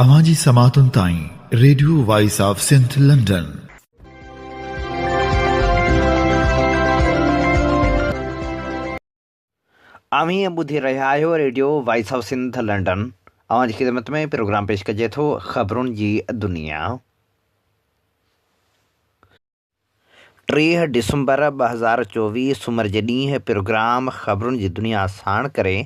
اوهان جي سماعتن تائين radio voice of Sindh London. اوهين ٻڌي رهيا آهيو radio voice of Sindh London. اوهان جي خدمت ۾ پروگرام پيش ڪجي ٿو خبرن جي دنيا. 30 ڊسمبر 2024 سومر جي ڏينهن پروگرام خبرن جي دنيا ساڻ ڪري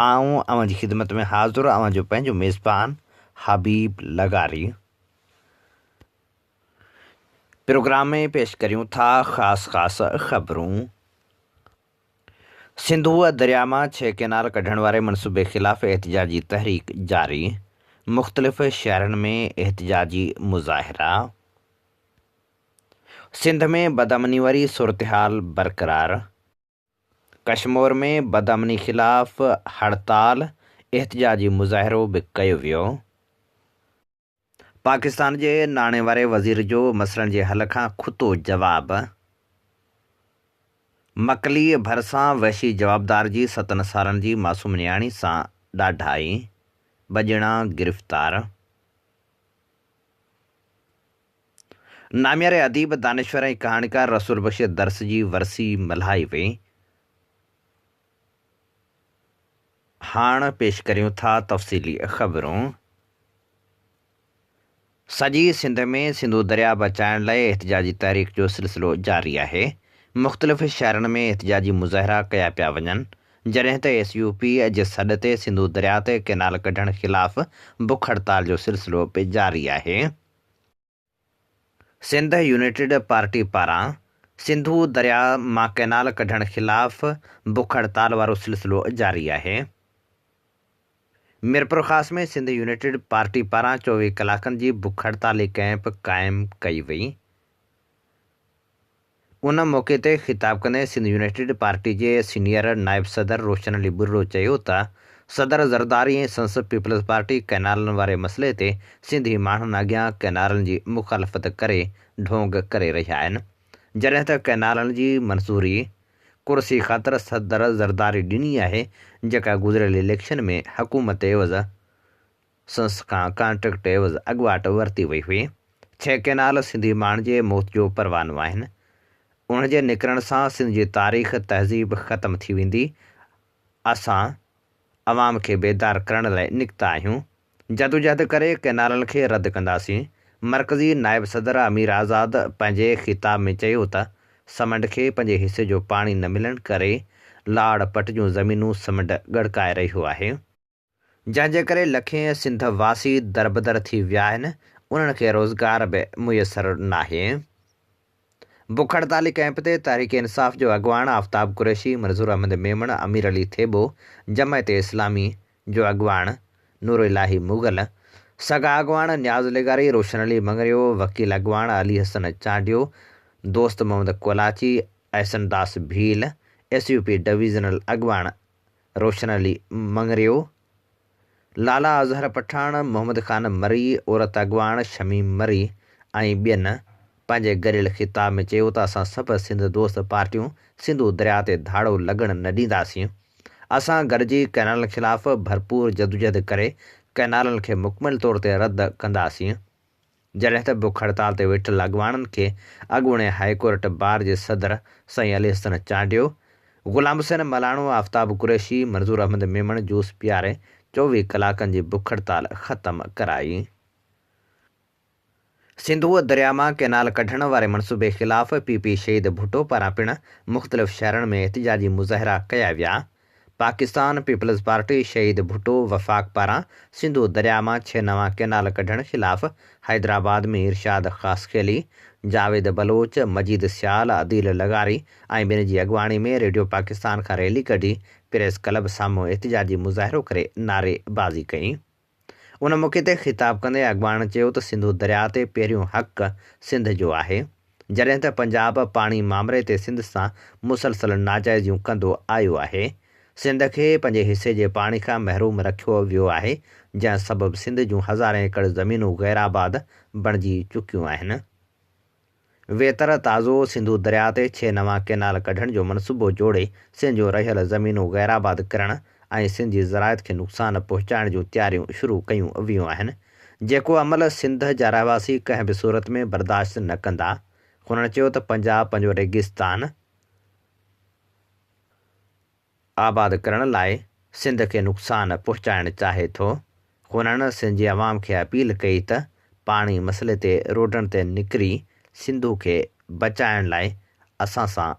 آئون اوهان جي خدمت ۾ حاضر اوهان جو پنهنجو ميزبان حبيب لغاري. پروگرام ۾ پيش ڪريون ٿا خاص خاص خبرون. سنڌوء درياء مان ڇهه ڪئنال ڪڍڻ واري منصوبي خلاف احتجاجي تحريڪ جاري، مختلف شهرن ۾ احتجاجي مظاهرا. سنڌ ۾ بدامني واري صورتحال برقرار، ڪشمور ۾ بدامني خلاف هڙتال، احتجاجي مظاهرو به ڪيو ويو. پاڪستان جي ناڻي واري وزير جو مسئلن جي حل کان کتو جواب، مڪلي ڀرسان وحشي جوابدار جي ستن سالن جي معصوم نياڻي سان ڏاڍائي، ٻه ڄڻا گرفتار. نامياري اديب، دانشور ۽ ڪهاڻيڪار رسول بخش درس جي ورسي ملهائي وئي. هاڻ پيش ڪريون ٿا تفصيلي خبرون. سڄي سنڌ ۾ سنڌو درياء بچائڻ لاء احتجاجي تحريڪ جو سلسلو جاري آهي. مختلف شهرن ۾ احتجاجي مظاهرا ڪيا پيا وڃن. جڏهن ته ايس يو پي جي سڏ تي سنڌو درياء تي ڪئنال ڪڍڻ خلاف بک هڙتال جو سلسلو به جاري آهي. سنڌ يونائيٽيڊ پارٽي پاران سنڌو درياء مان ڪئنال ڪڍڻ خلاف بک هڙتال وارو سلسلو جاري آهي. ميرپورخاص ۾ سنڌ يونائيٽيڊ پارٽي پاران 24 ڪلاڪن جي بک هڙتالي ڪئمپ قائم ڪئي وئي. ان موقعي تي خطاب ڪندي سنڌ يونائيٽيڊ پارٽي جي سينيئر نائب صدر روشن علي ٻرڙو چيو ته صدر زرداري ۽ سنس پيپلز پارٽي ڪئنالن واري مسئلي تي سنڌي ماڻهن اڳيان ڪئنالن جي مخالفت ڪري ڍونگ ڪري رهيا آهن جڏهن ته ڪئنالن جي منظوري ڪرسي خاطر صدر زرداري ڏني آهي جيڪا گذريل اليڪشن ۾ حڪومت عيوض سنس کان ڪانٽريڪٽ عيوض اڳواٽ ورتي وئي هئي. ڇهه ڪئنال سنڌي ماڻهن جي موت جو پروانو آهن. انهن جي نڪرڻ سان سنڌ جي تاريخ، تهذيب ختم ٿي ويندي. اسان عوام کي بيدار ڪرڻ لاء نڪتا آهيون. جدوجهد ڪري ڪئنالن کي رد ڪنداسين. مرڪزي نائب صدر امير آزاد پنهنجي خطاب ۾ چيو ته سمنڊ کي پنهنجي حصي جو پاڻي نه ملڻ ڪري لاڙ پٽ جون زمينون سمنڊ ڳڙڪائي رهيو آهي. جنهن جي ڪري لکين سنڌ واسي دربدر ٿي ويا آهن، انهن کي روزگار به ميسر ناهي. بک هڙتالي ڪئمپ تي تحريڪ انصاف جو اڳواڻ آفتاب قريشي، منظور احمد ميمڻ، امير علي ٿيٻو، جماعت اسلامي جو اڳواڻ نور الاهي مغل، سگا اڳواڻ نياز لغاري، روشن علي مڱريو، وڪيل اڳواڻ علي حسن چانڊيو، دوست Muhammad Kolachi, Ahsan Das Bheel, S U P divisional اڳواڻ روشن علي مڱريو، لالا اظهر پٺاڻ، محمد خان مري، عورت اڳواڻ شميم مري ۽ ٻين پنهنجي گڏيل خطاب ۾ چيو ته اسان سڀ سنڌ دوست پارٽيون سنڌو درياء تي ڌاڙو لڳڻ نه ڏينداسين. اسان گڏجي ڪئنالن خلاف ڀرپور جدوجهد ڪري ڪئنالن کي مڪمل طور تي رد ڪنداسين. جڏهن ته بک هڙتال تي ويٺل اڳواڻن کي اڳوڻي هائي ڪورٽ بار جي صدر سائين علي حسن چانڊيو، غلام حسين ملاڻو، آفتاب قريشي، منظور احمد ميمڻ جوس پياري 24 ڪلاڪن جي بک هڙتال ختم ڪرائي. سنڌوء درياء مان ڪئنال ڪڍڻ واري منصوبي خلاف پي پي شهيد ڀٽو پاران پڻ مختلف شهرن ۾ احتجاجي مظاهرا ڪيا ويا. پاڪستان پيپلز پارٽي شهيد ڀٽو وفاق پاران سنڌو درياء مان ڇهه نوان ڪئنال ڪڍڻ خلاف حيدرآباد ۾ ارشاد خاصخيلي، جاويد بلوچ، مجيد سيال، عديل لغاري ۽ ٻين جي اڳواڻي ۾ ريڊيو پاڪستان کان ريلي ڪڍي پريس ڪلب سامهون احتجاجي مظاهرو ڪري نعري بازي ڪئي. ان موقعي تي خطاب ڪندي اڳواڻن چيو ته سنڌو درياء تي پهريون حق سنڌ جو آهي، جڏهن ته پنجاب پاڻي مامري تي سنڌ سان مسلسل ناجائزيون ڪندو آيو آهي، سنڌ کي پنهنجي حصي جي پاڻي کان محروم رکيو ويو آهي، جنهن سبب سنڌ جون هزارين ايڪڙ زمينون غيرآباد بڻجي چڪيون آهن. ويتر تازو سنڌو درياء تي ڇهه نوان ڪئنال ڪڍڻ جو منصوبو جوڙي سنڌ جون رهيل زمينون غيرآباد ڪرڻ ۽ سنڌ جي زراعت کي نقصان پهچائڻ جون تياريون شروع ڪيون ويون آهن. جيڪو عمل سنڌ جا رهواسي ڪنهن به صورت ۾ برداشت نه ڪندا. هنن چيو ته پنجاب پنهنجو ريگستان آباد ڪرڻ لاء سنڌ کي نقصان پهچائڻ چاهي ٿو. هنن سنڌ جي عوام کي اپيل ڪئي ته پاڻي مسئلي تي روڊن تي نڪري سنڌو کي بچائڻ لاء اسان سان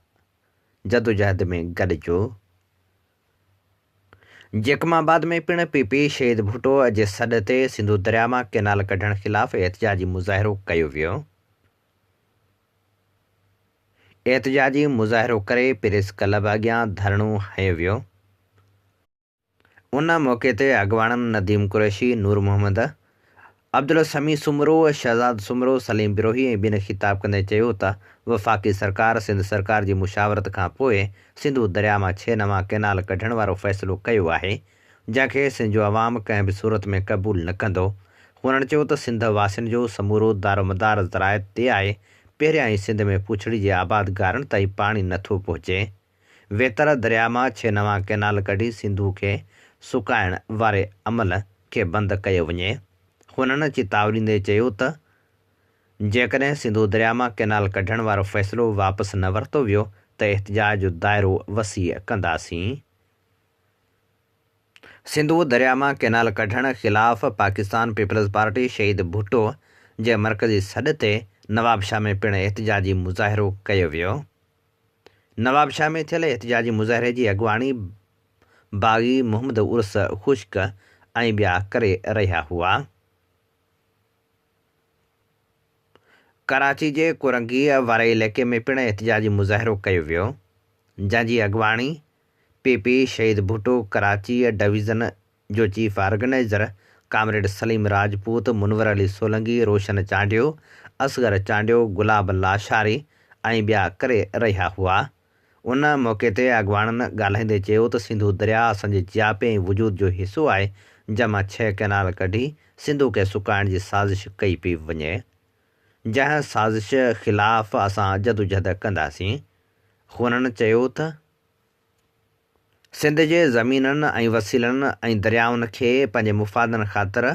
جدوجهد ۾ گڏجو. جيڪب آباد ۾ پڻ پي پي شهيد ڀٽو جي سڏ تي سنڌو درياء مان ڪئنال ڪڍڻ خلاف احتجاجي مظاهرو ڪيو ويو. احتجاجي مظاهرو ڪري پريس ڪلب اڳيان ڌرڻو هنيو ويو. ان موقعي تي اڳواڻن نديم قريشي، نور محمد، عبدالسميع سومرو، شهزاد سومرو، سليم بروهي ۽ ٻين خطاب ڪندي چيو ته وفاقي سرڪار سنڌ سرڪار جي مشاورت کان پوء سنڌو درياء مان ڇهه نوان ڪئنال ڪڍڻ وارو فيصلو ڪيو آهي جنهن کي سنڌ جو عوام ڪنهن به صورت ۾ قبول نه ڪندو. هنن چيو ته سنڌ واسين جو سمورو دارومدار زراعت تي آهي، پهريان ئي سنڌ ۾ پوڇڙي جي آبادگارن تائين پاڻي نٿو پهچي. ويتر درياء مان ڇهه نوان ڪئنال ڪڍي سنڌو کي سڪائڻ واري عمل کي بند ڪيو وڃي. هنن چتاء ڏيندي چيو ته جيڪڏهن سنڌو درياء مان ڪئنال ڪڍڻ وارو فيصلو واپس نه ورتو ويو ته احتجاج جو دائرو وسيع ڪنداسين. سنڌو درياء مان ڪئنال ڪڍڻ خلاف پاڪستان پيپلز پارٽي شهيد ڀٽو جي مرڪزي سڏ تي نوابشاهه ۾ پڻ احتجاجي مظاهرو ڪيو ويو. نوابشاهه ۾ ٿيل احتجاجي مظاهري جي اڳواڻي باغي محمد عرس خشڪ ۽ ٻيا ڪري رهيا هئا. ڪراچي جي ڪورنگي واري علائقي ۾ پڻ احتجاجي مظاهرو ڪيو ويو، جنهن جي اڳواڻي P P Shaheed Bhutto Karachi division جو chief organizer comrade Saleem Rajput, Munawar Ali Solangi, Roshan Chandio, Asghar Chandio, Gulab Lashari ۽ ٻيا ڪري رهيا هئا. ان موقعي تي اڳواڻن ڳالهائيندي چيو ته سنڌو درياء اسان جي جياپي ۽ وجود جو حصو آهي، جنهن مان ڇهه ڪئنال ڪڍي سنڌو کي سڪائڻ جي سازش ڪئي پئي وڃي، جنهن سازش خلاف اسان جدوجهد ڪنداسين. هنن چيو ته. سنڌ جي زمينن ۽ وسيلن ۽ دريائن کي پنهنجي مفادن خاطر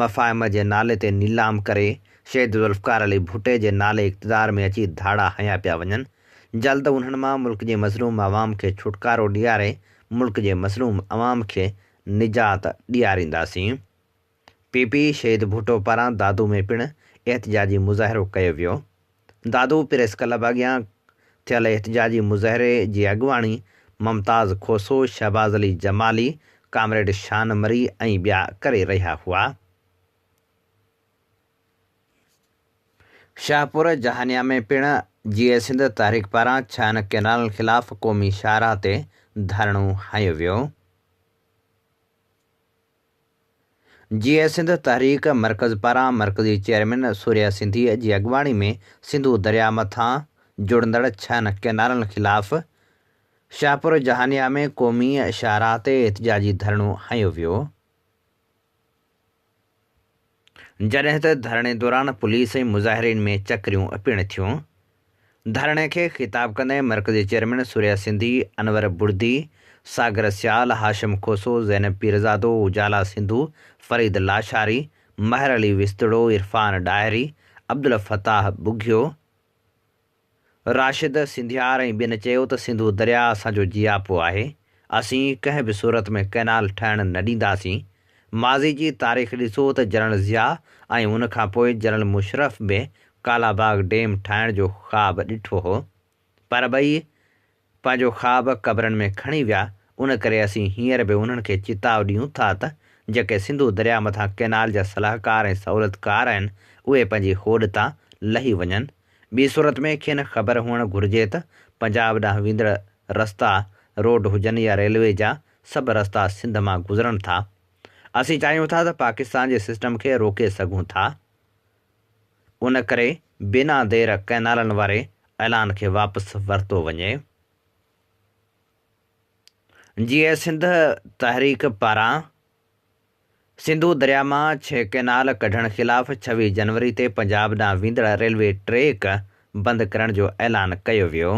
مفاهمت جي نالي تي نيلام ڪري شهيد ذوالفقار علي ڀٽي جي نالي اقتدار ۾ اچي ڌاڙا هنيا پيا وڃن. جلد انهن مان ملڪ جي مظلوم عوام کي ڇوٽڪارو ڏياري ملڪ جي مظلوم عوام کي نجات ڏيارينداسين. پي پي شهيد ڀٽو پاران دادو ۾ پڻ احتجاجي مظاهرو ڪيو ويو. دادو پريس ڪلب اڳيان ٿيل احتجاجي مظاهري جي اڳواڻي ممتاز کوسو، شهباز علي جمالي، ڪامريڊ شان مري ۽ ٻيا ڪري رهيا هئا. شاهپور جهانيا ۾ پڻ جيئي سنڌ تحريڪ پاران ڇهن ڪئنالن خلاف قومي شاهراهه تي ڌرڻو هنيو ويو. جيئي سنڌ تحريڪ مرڪز پاران مرڪزي چيئرمين سوريا سنڌي جي اڳواڻي ۾ سنڌو درياء مٿان جڙندڙ ڇهن ڪئنالن خلاف شاهپور جهانيا ۾ قومي شاهراهه تي احتجاجي ڌرڻو هنيو ويو. جڏهن ته ڌرڻي دوران پوليس ۽ مظاهرين ۾ چڪريون پڻ ٿيون. ڌرڻي کي خطاب ڪندي مرڪزي چيئرمين سوريا سنڌي، انور بڙدي، ساگر سيال، هاشم کوسو، زينب پيرزادو، اجالا سنڌو، فريد لاشاري، مهر علي وسطڙو، عرفان ڏاهري، عبدالفتاح ٻگهيو، راشد سنڌيار ۽ ٻين چيو ته سنڌو درياء اسان جو جياپو آهي، اسين ڪنهن به صورت ۾ ڪئنال ٺاهڻ نه ڏينداسين، ماضي جي تاريخ ڏسو ته جنرل ضياء ۽ ان کان پوء جنرل مشرف به ڪالا باغ ڊيم ٺاهڻ جو خواب ڏٺو هو پر ٻئي پنهنجو خواب قبرن ۾ کڻي ويا ان ڪري اسين هينئر به انهن کي چتاء ڏيون ٿا ته جيڪي سنڌو درياء مٿان ڪئنال جا صلاحڪار ۽ سهولتڪار آهن اهي پنهنجي هوڏ تان لهي وڃن ٻي صورت ۾ کين خبر هئڻ گهرجي ته پنجاب ڏانهن ويندڙ رستا روڊ هجن يا ريلوي جا سڀ رستا سنڌ مان گذرن ٿا. اسين چاهيون ٿا ته پاڪستان جي سسٽم کي روڪي سگهون ٿا. ان ڪري بنا دير ڪئنالن واري اعلان کي واپس ورتو وڃي. جيئي سنڌ تحريڪ پاران سنڌو درياء مان ڇهه ڪئنال ڪڍڻ خلاف ڇويهه جنوري تي پنجاب ڏانهن ويندڙ ريلوي ٽريڪ بند ڪرڻ جو اعلان ڪيو ويو.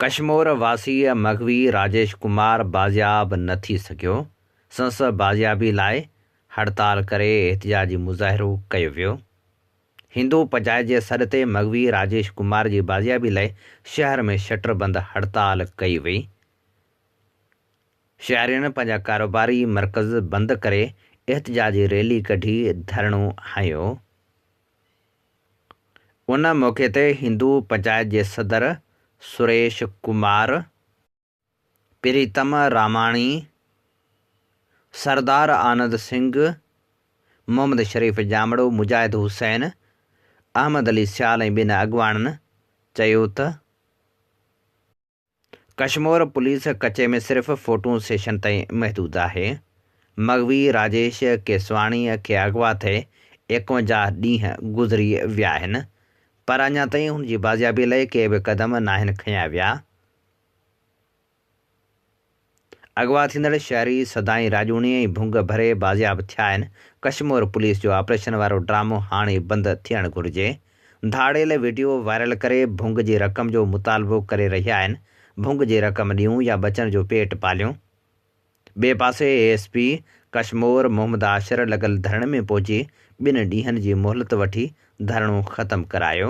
ڪشمور واسي مغوي راجيش ڪمار بازياب نه ٿي سگهيو، سندس بازيابي لاء هڙتال ڪري احتجاجي مظاهرو ڪيو ويو. هندو پنچائت جي سڏ تي مغوي راجيش ڪمار جي بازيابي لاء شهر ۾ شٽر بند هڙتال ڪئي وئي. شهرين پنهنجا ڪاروباري مرڪز بند ڪري احتجاجي ريلي ڪڍي ڌرڻو هنيو. ان موقعي تي هندو پنچائت جي صدر سريش ڪمار، پريتم راماڻي، سردار آنند سنگهه، محمد شريف ڄامڙو، مجاهد حسين، احمد علي سيال ۽ ٻين اڳواڻن چيو ته ڪشمور پوليس ڪچي ۾ صرف فوٽو سيشن تائين محدود آهي. مغوي راجيش ڪيسواڻي کي اغوا ٿئي 51 ڏينهن گذري ويا آهن پر اڃا تائين هن جي بازيابي لاء ڪي به قدم ناهن کنيا ويا. اغوا ٿيندڙ شهري سدائين راڄوڻي ۽ ڀنگ ڀري بازياب ٿيا آهن. ڪشمور پوليس جو آپريشن وارو ڊرامو هاڻي بند ٿيڻ گهرجي. ڌاڙيل وڊيو وائرل ڪري ڀنگ جي رقم جو مطالبو ڪري رهيا آهن، ڀنگ جي رقم ڏيون يا ٻچن جو پيٽ پاليون. ٻئي پاسي A S P Kashmore Muhammad Ashar لڳل ڌرڻي ۾ پهچي ٻن ڏينهن جي مهلت وٺي ڌرڻو ختم ڪرايو.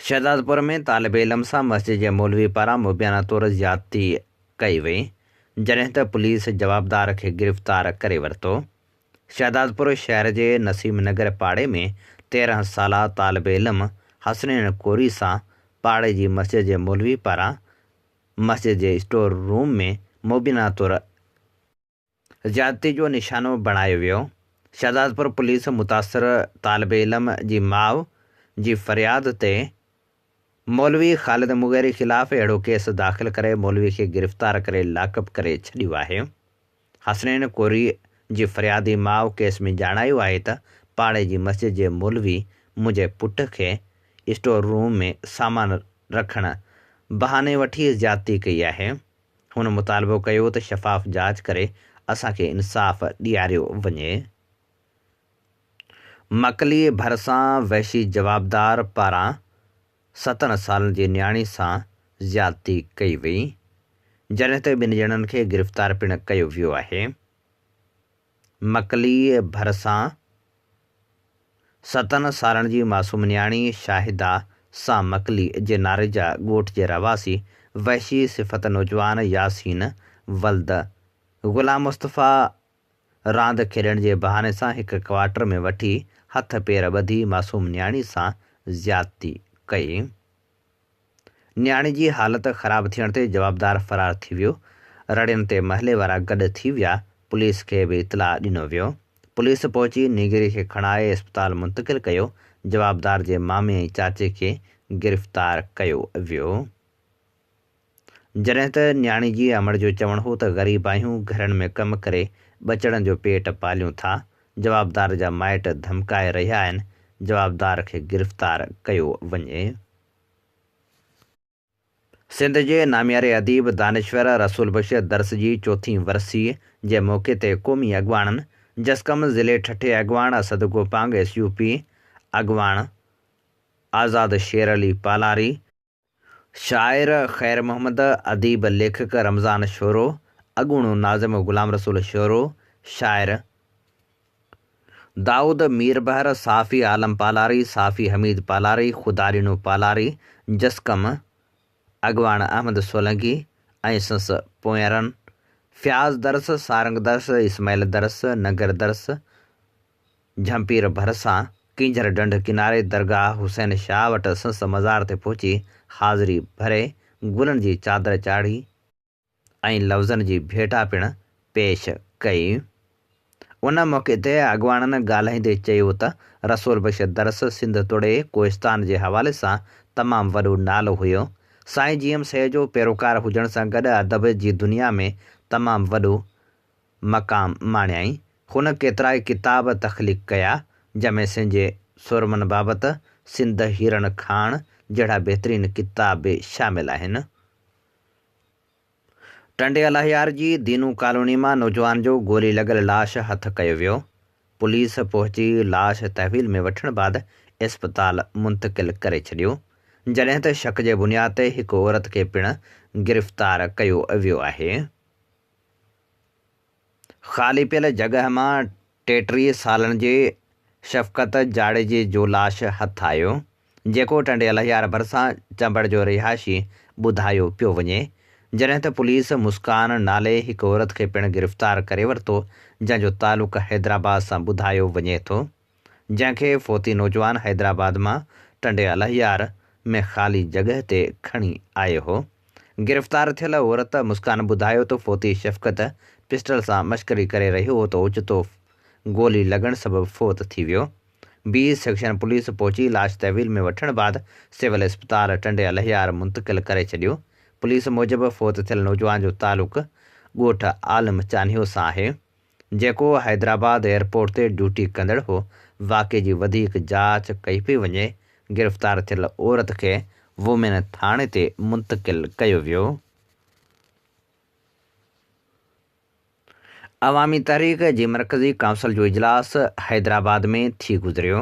شهدادپور ۾ طالب علم سان مسجد جي مولوي پاران مبينا طور زيادتي ڪئي وئي، جڏهن ته پوليس جوابدار کي گرفتار ڪري ورتو. شهدادپور شهر جي نسيم نگر پاڙي ۾ 13 سالا طالب علم حسنين ڪوري سان پاڙي جي مسجد جي مولوي پاران مسجد جي اسٽور روم ۾ مبينا طور زيادتي جو نشانو بڻايو ويو. شهدادپور پوليس متاثر طالب علم جي ماء جي فرياد تي مولوي خالد مغيري خلاف اهڙو ڪيس داخل ڪري مولوي کي گرفتار ڪري لاڪپ ڪري ڇڏيو آهي. حسنين ڪوري جي فريادي ماء ڪيس ۾ ڄاڻايو آهي ته پاڙي جي مسجد جي مولوي منهنجي پٽ کي اسٽور روم ۾ سامان رکڻ بهاني وٺي زيادتي ڪئي آهي. هن مطالبو ڪيو ته شفاف جاچ ڪري اسان کي انصاف ڏياريو وڃي. مڪلي ڀرسان وحشي جوابدار پاران ستن سالن جي نياڻي سان زيادتي ڪئي وئي، جڏهن ته ٻن ڄڻن کي گرفتار پڻ ڪيو ويو آهي. مڪلي ڀرسان ستن سالن جي معصوم نياڻي شاهده سان مڪلي جي ناريجا ڳوٺ جي رهواسي وحشي صفت نوجوان ياسين ولد غلام مصطفيٰ راند کيڏڻ جي بهاني سان هڪ ڪوارٽر ۾ وٺي هٿ پير ٻڌي معصوم نياڻي سان زيادتي ڪئي. نياڻي جي حالت خراب ٿيڻ تي جوابدار فرار ٿي ويو. رڙين تي محلي وارا گڏ ٿي ويا، پوليس کي به اطلاع ڏنو ويو. پوليس پهچي نينگري کي کڻائي اسپتال منتقل ڪيو، جوابدار جي مامي ۽ چاچي کي گرفتار ڪيو ويو. جڏهن ته نياڻي جي امڙ جو چوڻ هو ته غريب آهيون، گهرن ۾ ڪم ڪري ٻچڙن جو پيٽ پاليون ٿا، جوابدار جا مائٽ ڌمڪائي رهيا آهن، جوابدار کي گرفتار ڪيو وڃي. سنڌ جي نامياري اديب دانشور رسول بخش درس جي چوٿين ورسيء جي موقعي تي قومي اڳواڻن جسقم ضلعي ٺٽي اڳواڻ Asad Gopang, S U P اڳواڻ آزاد شير علي پالاري، شاعر خير محمد، اديب ليکڪ رمضان شورو، اڳوڻو ناظم غلام رسول شورو، شاعر دائود ميربحر، صحافي عالم پالاري، صحافي حميد پالاري، خداڏنو پالاري، جسقم اڳواڻ احمد سولنگي ۽ سنس پوئيرن فياض درس، سارنگ درس، اسماعيل درس، ننگر درس، جهمپير ڀرسان ڪينجهر ڍنڍ ڪناري درگاهه حسين شاهه وٽ سنس مزار تي پهچي حاضري ڀري گلن جي چادر چاڙهي ۽ لفظن جي ڀيٽا پڻ پيش ڪئي. ان موقعي تي اڳواڻن ڳالهائيندي چيو ته رسول بخش درس سنڌ توڙي ڪوهستان جي حوالي سان تمام وڏو نالو هيو. سائين جي ايم سيد جو پيروڪار هجڻ سان گڏ ادب جي دنيا ۾ تمام وڏو مقام ماڻيائين. هن ڪيترائي ڪتاب تخليق ڪيا، جنهن ۾ سنڌ جي سورمن بابت سنڌ هيرن کاڻ جهڙا بهترين ڪتاب به شامل آهن. ٽنڊي الهيار جي دينو ڪالوني مان نوجوان جو گولي لڳل لاش هٿ ڪيو ويو. پوليس پهچي لاش تحويل ۾ وٺڻ بعد اسپتال منتقل ڪري ڇڏيو، جڏهن ته شڪ جي بنياد تي هڪ عورت کي پڻ گرفتار ڪيو ويو آهي. خالي پيل جڳهه مان 33 سالن جي شفقت جاڙيجي جو لاش هٿ آيو، جيڪو ٽنڊي الهيار ڀرسان چمبڙ جو رهائشي ٻڌايو پيو وڃي، جڏهن ته پوليس مسڪان نالي هڪ عورت کي پڻ گرفتار ڪري ورتو، جنهن جو تعلق حيدرآباد سان ٻڌايو وڃي ٿو، جنهن کي فوتي نوجوان حيدرآباد مان ٽنڊي الهيار ۾ خالي جڳهه تي کڻي آيو هو. گرفتار ٿيل عورت مسڪان ٻڌايو ته فوتي شفقت پسٽل سان مشڪري ڪري رهيو هو ته اوچتو گولي لڳڻ سبب فوت ٿي ويو. بي سيڪشن پوليس پهچي لاش تحويل ۾ وٺڻ بعد سول اسپتال ٽنڊي الهيار منتقل ڪري ڇڏيو. پوليس موجب فوت ٿيل نوجوان جو تعلق ڳوٺ عالم چانهيو سان آهي. جيڪو حيدرآباد ايئرپورٽ تي ڊيوٽي ڪندڙ هو، واقعي جي وڌيڪ جاچ ڪئي پئي وڃي، گرفتار ٿيل عورت کي وومين ٿاڻي تي منتقل ڪيو ويو. عوامي تحريڪ جي مرڪزي ڪائونسل جو اجلاس حيدرآباد ۾ ٿي گذريو،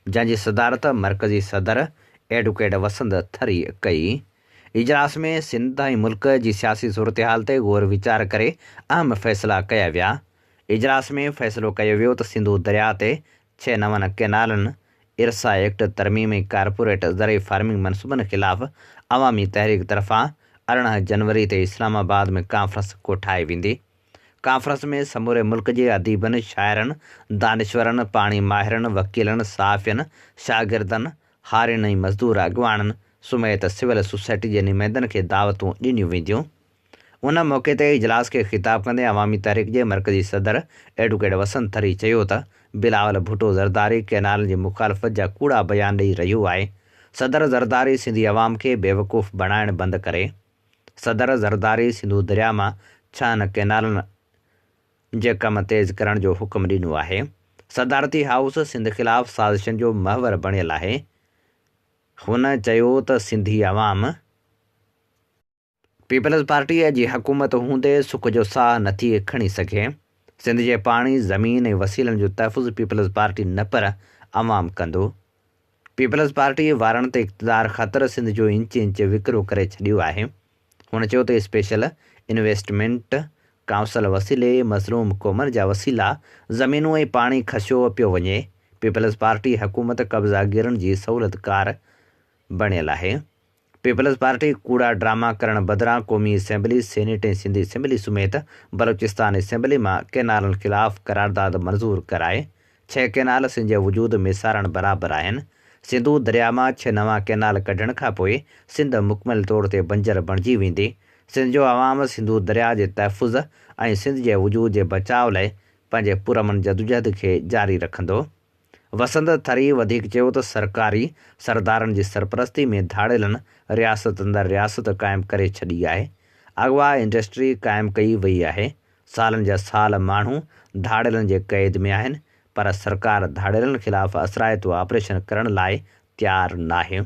جنهن جي صدارت مرڪزي صدر ايڊوڪيٽ وسند ٿري ڪئي. اجلاس ۾ سنڌ ۽ ملڪ جي سياسي صورتحال تي غور ويچار ڪري اهم فيصلا ڪيا ويا. اجلاس ۾ فيصلو ڪيو ويو ته سنڌو درياء تي ڇهه نون ڪئنالن، ارسا ايڪٽ ترميم ۽ ڪارپوريٽ زرعي فارمنگ منصوبن خلاف عوامي تحريڪ طرفان 18 جنوري تي اسلام آباد ۾ ڪانفرنس ڪوٺائي ويندي. ڪانفرنس ۾ سموري ملڪ جي اديبن، شاعرن، دانشورن، پاڻي ماهرن، وڪيلن، صحافين، شاگردن، هارين ۽ مزدور اڳواڻن سميت سول سوسائٽي جي نمائندن کي دعوتون ڏنيون وينديون. ان موقعي تي اجلاس کي خطاب ڪندي عوامي تحريڪ جي مرڪزي صدر ايڊوڪيٽ وسند ٿري چيو ته بلاول ڀٽو زرداري ڪئنالن جي مخالفت جا ڪوڙا بيان ڏئي رهيو آهي، صدر زرداري سنڌي عوام کي بيوقوف بڻائڻ بند ڪري. صدر زرداري سنڌو درياء مان ڇهن ڪئنالن جي ڪم تيز ڪرڻ جو حڪم ڏنو آهي. صدارتي هائوس سنڌ خلاف سازشن جو محور بڻيل آهي. هن چيو ته سنڌي عوام پيپلز پارٽيء جي حڪومت هوندي سک جو ساهه نٿي کڻي سگهي. سنڌ جي پاڻي، زمين ۽ وسيلن جو تحفظ پيپلز پارٽي نه پر عوام ڪندو. پيپلز پارٽي وارن ته اقتدار خاطر سنڌ جو انچ انچ وڪرو ڪري ڇڏيو آهي. هن چيو ته اسپيشل انويسٽمينٽ ڪائونسل وسيلي مظلوم قومن جا وسيلا، زمينون ۽ پاڻي کسيو پيو وڃي، پيپلز پارٽي حڪومت قبضاگيرن جي سهولتڪار بڻيل آهي. پيپلز پارٽي ڪوڙا ڊراما ڪرڻ بدران قومي اسيمبلي، سينيٽ ۽ سنڌ اسيمبلي سميت بلوچستان اسيمبلي مان ڪئنالن خلاف قرارداد منظور ڪرائي. ڇهه ڪئنال سنڌ جي وجود ميسارڻ برابر آهن. سنڌو درياء مان ڇهه نوان ڪئنال ڪڍڻ کانپوء سنڌ مڪمل طور تي بنجر بڻجي ويندي. سنڌ جو عوام سنڌو درياء جي تحفظ ۽ سنڌ جي وجود جي بچاء لاء پنهنجي پرامن جدوجهد کي جاري رکندو. وسند ٿري وڌيڪ چيو ته سرڪاري سردارن جي سرپرستي ۾ ڌاڙيلن رياست اندر رياست قائم ڪري ڇڏي آهي. اغوا انڊسٽري قائم ڪئي وئي آهي. سالن جا سال ماڻهو ڌاڙيلن جي قيد ۾ آهن پر سرڪار ڌاڙيلن خلاف اثرائتو آپريشن ڪرڻ لاء تيار ناهي.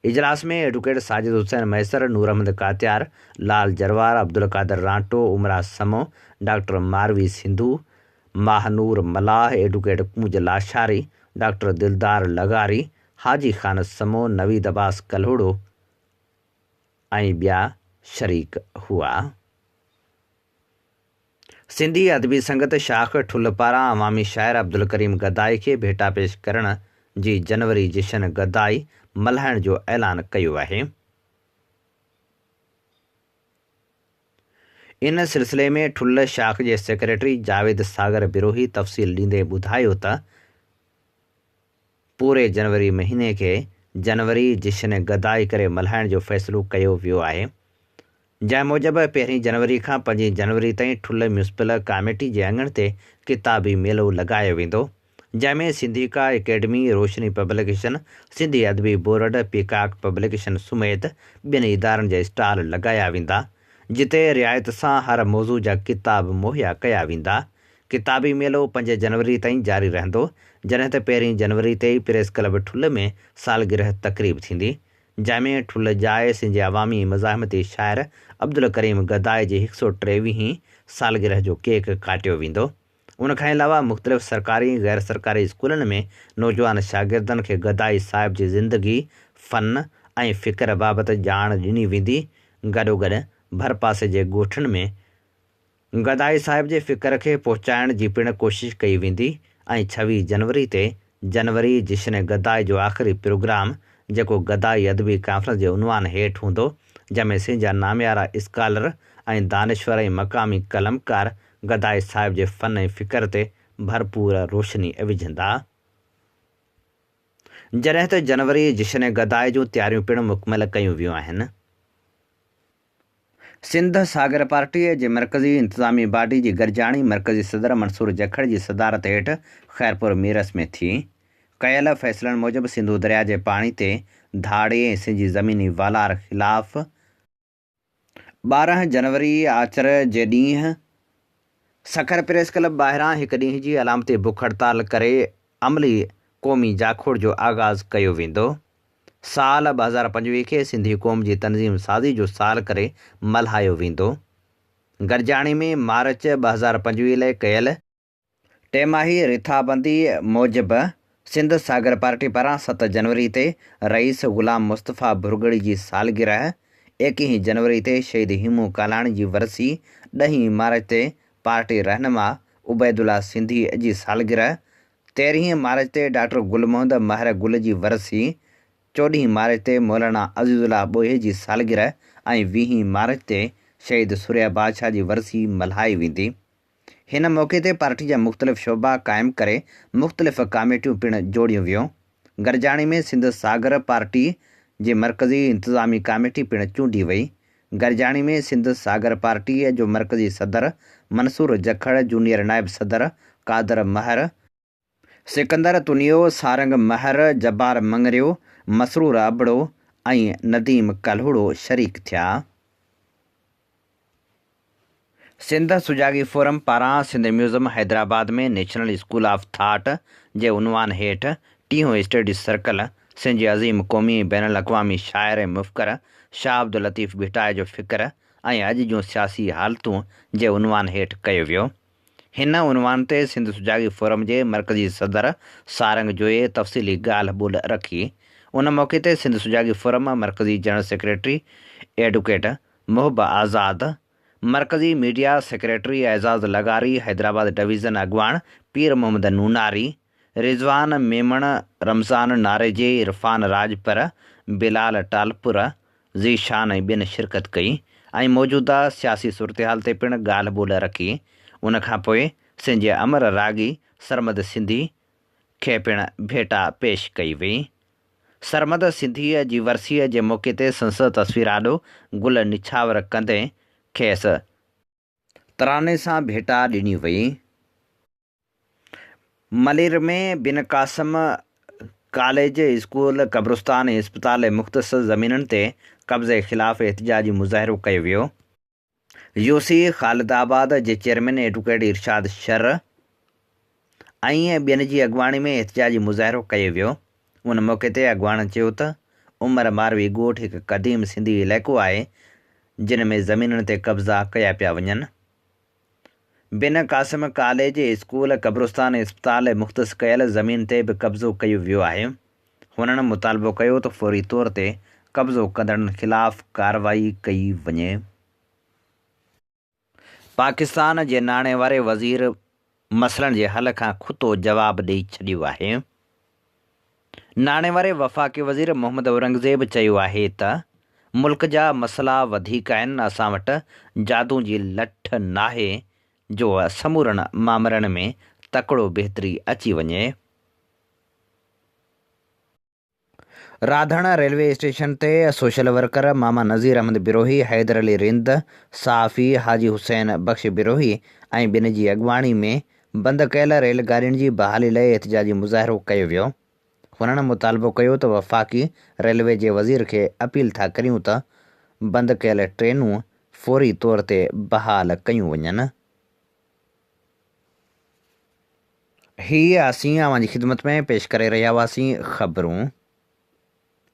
اجلاس ۾ ايڊووڪيٽ ساجد حسين مهيسر، نور احمد ڪاتيار، لال جروار، عبدالقادر رانٽو، عمرا سمون، ڊاڪٽر ماروي سنڌو، ماهه نور ملاح، ايڊووڪيٽ ڪونج لاشاري، ڊاڪٽر دلدار لغاري، حاجي خان سمون، نويد عباس ڪلهوڙو ۽ ٻيا شريڪ هئا. سنڌي ادبي سنگت شاخ ٺلهه پاران عوامي شاعر عبدالڪريم گدائي کي ڀيٽا پيش ڪرڻ جي جنوري جشن گدائي ملهائڻ جو اعلان ڪيو آهي. ان سلسلي ۾ ٺلهه شاخ جي سيڪريٽري جاويد ساگر بروهي تفصيل ڏيندي ٻڌايو ته پوري جنوري مهيني کي جنوري جشن گدائي ڪري ملهائڻ جو فيصلو ڪيو ويو آهي. جنهن موجب پهرين جنوري کان پنجين جنوري تائين ٺلهه ميونسپل ڪاميٽي جي اڱڻ تي ڪتابي ميلو لڳايو ويندو، جنهن ۾ سنڌيڪا اڪيڊمي، روشني پبليڪيشن، سنڌي ادبي بورڊ، پيڪاڪ پبليڪيشن سميت ٻين ادارن جا اسٽال لڳايا ويندا، جتي رعايت سان هر موضوع جا ڪتاب مهيا ڪيا ويندا. ڪتابي ميلو پنج جنوري تائين جاري رهندو، جڏهن ته پهرين جنوري تي ئي پريس ڪلب ٺلهه ۾ سالگرهه تقريب ٿيندي، جامع ٺلهه ڄائي سنڌ جي عوامي مزاحمتي شاعر عبدالڪريم گدائي جي هڪ سئو ٽيويهين سالگرهه جو ڪيڪ ڪاٽيو ويندو. ان کان علاوه مختلف سرڪاري ۽ غير سرڪاري اسڪولن ۾ نوجوان شاگردن کي گدائي صاحب جي زندگي، فن ۽ فڪر بابت ڄاڻ ڏني ويندي. گڏوگڏ ڀرپاسي جي ڳوٺن ۾ گدائي صاحب جي فڪر کي پهچائڻ جي پڻ ڪوشش ڪئي ويندي ۽ ڇويهه جنوري تي جنوري جشن گدائي جو آخري پروگرام جيڪو گدائي ادبي ڪانفرنس جي عنوان هيٺ هوندو جنهن ۾ سنڌ جا ناميارا اسڪالر ۽ دانشور ۽ مقامي قلمڪار گدائي صاحب جي فن ۽ فڪر تي ڀرپور روشني وجهندا. جڏهن ته جنوري جشن گدائي جون تياريون پڻ مڪمل ڪيون ويون آهن. سنڌ ساگر پارٽيء جي مرڪزي انتظامي باڊي جي گڏجاڻي مرڪزي صدر منصور جکڙ جي صدارت هيٺ خيرپور ميرس ۾ ٿي. ڪيل فيصلن موجب سنڌو درياء جي پاڻي تي ڌاڙي ۽ سنڌ جي زميني والار خلاف 12 جنوري آچر جي ڏينهن سکر پريس ڪلب ٻاهران هڪ ڏينهن جي علامتي بک هڙتال ڪري عملي قومي جاکوڙ جو آغاز ڪيو ويندو. سال 2025 کي سنڌي قوم جي تنظيم سازي جو سال ڪري ملهايو ويندو. گڏجاڻي ۾ مارچ 2025 لاء ڪيل ٽماهي رٿابندي موجب سنڌ ساگر پارٽي پاران ست جنوري تي رئيس غلام مصطفيٰ ڀرڳڙي جي سالگرهه، ايڪيهين جنوري تي شهيد هيمون ڪالاڻي جي ورسي، ڏهين مارچ تي پارٽي رهنما عبيدالله سنڌي جي سالگرهه، تيرهين مارچ تي ڊاڪٽر گل محمد مهر گل جي ورسي، چوڏهين مارچ تي مولانا عزيز الله ٻوهيي جي سالگرهه ۽ ويهين مارچ تي شهيد ثريا بادشاهه جي ورسي ملهائي ويندي. هن موقعي تي پارٽي جا مختلف شعبا قائم ڪري مختلف ڪاميٽيون پڻ جوڙيون ويون. گڏجاڻي ۾ سنڌ ساگر پارٽي جي مرڪزي انتظامي ڪاميٽي پڻ چونڊي وئي. گڏجاڻي ۾ سنڌ ساگر پارٽيء جو مرڪزي صدر منصور جکڙ، جونيئر نائب صدر قادر مهر، سڪندر تنيو، سارنگ مهر، جبار مڱريو، مسرور ابڙو ۽ نديم ڪلهوڙو شريڪ ٿيا. سنڌ سجاڳي فورم پاران Sindh museum Hyderabad ۾ national school of thought جي عنوان هيٺ ٽيهون اسٽڊي سرڪل سنڌ جي عظيم قومي ۽ بين الاقوامي شاعر ۽ مفڪر شاهه عبداللطيف ڀٽائي جو فڪر ۽ اڄ جون سياسي حالتون جي عنوان هيٺ ڪيو ويو. هن عنوان تي سنڌ سجاڳي فورم جي مرڪزي صدر سارنگ جويي تفصيلي ڳالهه ٻولهه رکي. ان موقعي تي سنڌ سجاڳي فورم مرڪزي جنرل سيڪريٽري ايڊوڪيٽ محب آزاد، مرڪزي ميڊيا سيڪريٽري اعزاز لغاري، حيدرآباد ڊويزن اڳواڻ پير محمد نوناري، رضوان ميمڻ، رمضان ناريجي، عرفان راڄپر، بلال ٽالپر، ذيشان ۽ ٻين شرڪت ڪئي ۽ موجوده سياسي صورتحال تي پڻ ڳالهه ٻولهه رکي. ان کان پوء سنڌ جي امر راڳي سرمد سنڌي کي پڻ ڀيٽا پيش ڪئي وئي. سرمد سنڌيء جي ورسيء جي موقعي تي سندس تصوير آڏو گل نڇاور ڪندي کيس تراني سان ڀيٽا ڏني وئي. ملير ۾ بن قاسم ڪاليج، اسڪول، قبرستان ۽ اسپتال ۽ مختص زمينن تي قبضي خلاف احتجاجي مظاهرو ڪيو ويو. يو سي خالد آباد جي چيئرمين ايڊوڪيٽ ارشاد شر ۽ ٻين جي اڳواڻي ۾ احتجاجي مظاهرو ڪيو ويو. ان موقعي تي اڳواڻن چيو ته عمر ماروي ڳوٺ هڪ قديم سنڌي علائقو آهي جن ۾ زمينن تي قبضا ڪيا پيا وڃن. بن قاسم ڪاليج، اسڪول، قبرستان ۽ اسپتال لاء مختص ڪيل زمين تي به قبضو ڪيو ويو آهي. هنن مطالبو ڪيو ته فوري طور تي قبضو ڪندڙن خلاف ڪارروائي ڪئي وڃي. پاڪستان جي ناڻي واري وزير مسئلن جي حل کان کتو جواب ڏئي ڇڏيو آهي. ناڻي واري وفاقي وزير محمد اورنگزيب چيو آهي ته ملڪ جا مسئلا وڌيڪ آهن، اسان وٽ جادو جي لٺ ناهي جو سمورن مامرن ۾ تڪڙو بهتري اچي وڃي. راڌڻ ريلوي اسٽيشن تي سوشل ورڪر ماما نظير احمد بروهي، حيدر علي رند، صحافي حاجي حسين بخش بروهي ۽ ٻين جي اڳواڻي ۾ بند ڪيل ريل گاڏين جي بحالي لئه احتجاجي مظاهرو ڪيو ويو. هنن مطالبو ڪيو ته وفاقي ريلوي جي وزير کي اپيل ٿا ڪريون ته بند ڪيل ٽرينون فوري طور تي بحال ڪيون وڃن. هي اسين اوهان جي خدمت ۾ پيش ڪري رهيا هئاسين خبرون.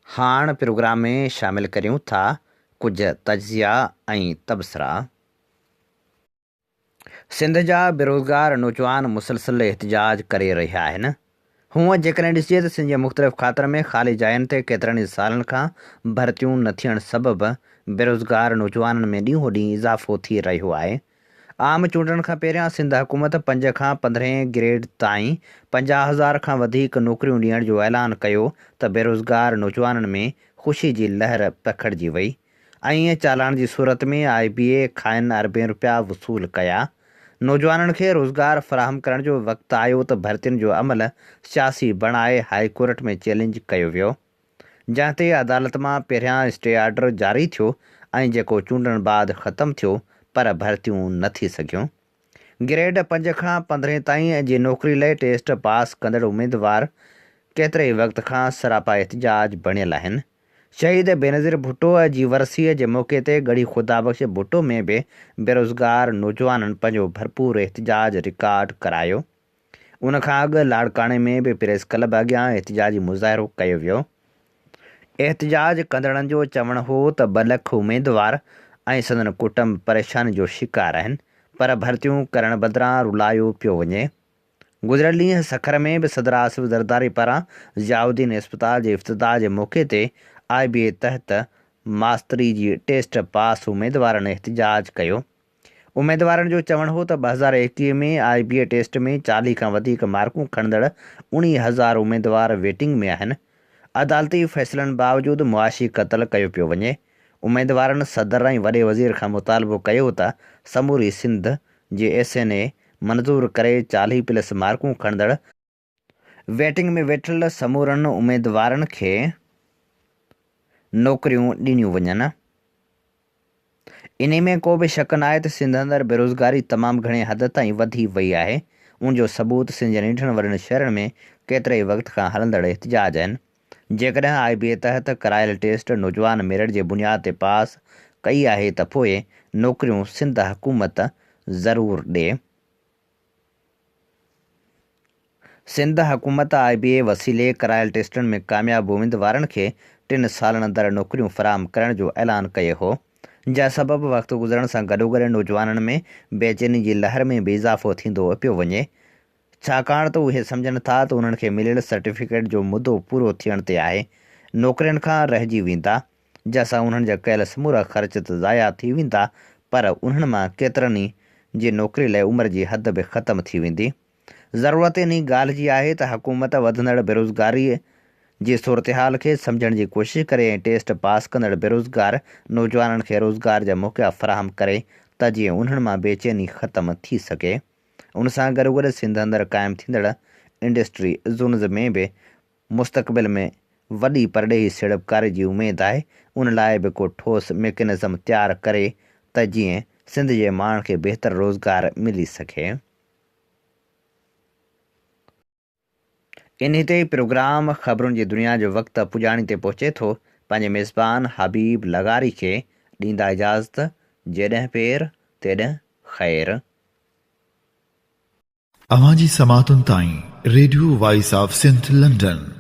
هاڻ پروگرام ۾ شامل ڪريون ٿا ڪجهه تجزيا ۽ تبصرا. سنڌ جا بيروزگار نوجوان مسلسل احتجاج ڪري رهيا آهن. هونء جيڪڏهن ڏسجي ته سنڌ جي مختلف کاتن ۾ خالي جاين تي ڪيترن ئي سالن کان ڀرتيون نه ٿيڻ سبب بيروزگار نوجوانن ۾ ڏينهون ڏينهن اضافو ٿي رهيو آهي. عام چونڊن کان پهريان سنڌ حڪومت پنج کان پندرهين گريڊ تائين 50 هزار کان وڌيڪ نوڪريون ڏيڻ جو اعلان ڪيو ته بيروزگار نوجوانن ۾ خوشي جي لهر پکڙجي وئي ۽ چالان جي صورت ۾ آء بي اي کانئن اربين رپيا وصول ڪيا. نوجوانن کي روزگار فراهم ڪرڻ جو وقت آيو ته ڀرتين جو عمل سياسي بڻائي هائيڪورٽ ۾ چئلينج ڪيو ويو. جنهن تي عدالت مان پهريان اسٽي آرڊر جاري ٿيو ۽ جيڪو چونڊن بعد ختم ٿيو پر ڀرتيون نه ٿي سگهيون. گريڊ پنج کان پندرهين تائين جي نوڪري لئي ٽيسٽ پاس ڪندڙ اميدوار ڪيتري ئي وقت کان سراپا احتجاج بڻيل آهن. شهيد بينظير ڀٽو جي ورسيء جي موقعي تي ڳڙهي خدا بخش ڀٽو ۾ به بيروزگار نوجوانن پنهنجو ڀرپور احتجاج رڪارڊ ڪرايو. ان کان اڳ لاڙڪاڻي ۾ به پريس ڪلب اڳيان احتجاجي مظاهرو ڪيو ويو. احتجاج ڪندڙن جو چوڻ هو ته ٻه لک اميدوار ۽ سندن ڪٽنب پريشاني جو شڪار آهن پر ڀرتيون ڪرڻ بدران رلايو پيو وڃي. گذريل ڏينهن سکر ۾ به صدر آصف زرداري پاران ضياء الدين اسپتال جي افتتاح جي موقعي تي آء بي اي تحت ماستري جي ٽيسٽ پاس اميدوارن احتجاج ڪيو. اميدوارن جو چوڻ هو ته 2021 ۾ آء بي اي ٽيسٽ ۾ 40 کان وڌيڪ مارڪون کڻندڙ 19 هزار اميدوار ويٽنگ ۾ آهن، عدالتي فيصلن باوجود معاشي قتل ڪيو پيو وڃي. اميدوارن صدر ۽ وڏي وزير کان مطالبو ڪيو ته سموري سنڌ جي ايس اين اي منظور ڪري 40 پلس مارڪون کڻندڙ ويٽنگ ۾ ويٺل سمورن اميدوارن کي نوڪريون ڏنيون وڃن. انهي ۾ ڪو به شڪ ناهي ته سنڌ اندر بيروزگاري تمام گهڻي حد تائين وڌي وئي آهي، ان جو ثبوت سنڌ جي ننڍن وڏن شهرن ۾ ڪيتري ئي وقت کان هلندڙ احتجاج آهن. جيڪڏهن آء بي اي تحت ڪرايل ٽيسٽ نوجوان ميرٽ جي بنياد تي پاس ڪئي آهي ته پوء نوڪريون سنڌ حڪومت ضرور ڏي. سنڌ حڪومت آء بي اي وسيلي ڪرايل ٽيسٽن ۾ ڪامياب اميدوارن کي ٽن سالن اندر نوڪريون فراهم ڪرڻ جو اعلان ڪيو هو، جنهن سبب وقت گذرڻ سان گڏوگڏ نوجوانن ۾ بيچيني جي لهر ۾ به اضافو ٿيندو پيو وڃي، ڇاڪاڻ ته اهي سمجهن ٿا ته انهن کي مليل سرٽيفڪيٽ جو مدو پورو ٿيڻ تي آهي، نوڪرين کان رهجي ويندا. جنهن سان انهن جا ڪيل سمورا خرچ ته ضايع ٿي ويندا پر انهن مان ڪيترن ئي جي نوڪري لاء عمر جي حد به ختم ٿي ويندي. ضرورت انهي ڳالهه جي آهي ته حڪومت وڌندڙ بيروزگاري جي صورتحال کي سمجهڻ جي ڪوشش ڪري ۽ ٽيسٽ پاس ڪندڙ بيروزگار نوجوانن کي روزگار جا موقعا فراهم ڪري ته جيئن انهن مان بيچيني ختم ٿي سگهي. ان سان گڏوگڏ سنڌ اندر قائم ٿيندڙ انڊسٽري زونز ۾ به مستقبل ۾ وڏي پرڏيهي سيڙپڪاري جي اميد آهي، ان لاء به ڪو ٺوس ميڪنزم تيار ڪري ته جيئن سنڌ جي ماڻهن کي بهتر روزگار ملي سگهي. انهي تي ئي پروگرام خبرن جي دنيا جو وقت پڄاڻي تي پهچي ٿو، پنهنجي ميزبان حبيب لغاري کي ڏيندا اجازت، جيڏنهن پير تيڏنهن خير. اوهان جي سماعتن تائين radio voice of Sindh London.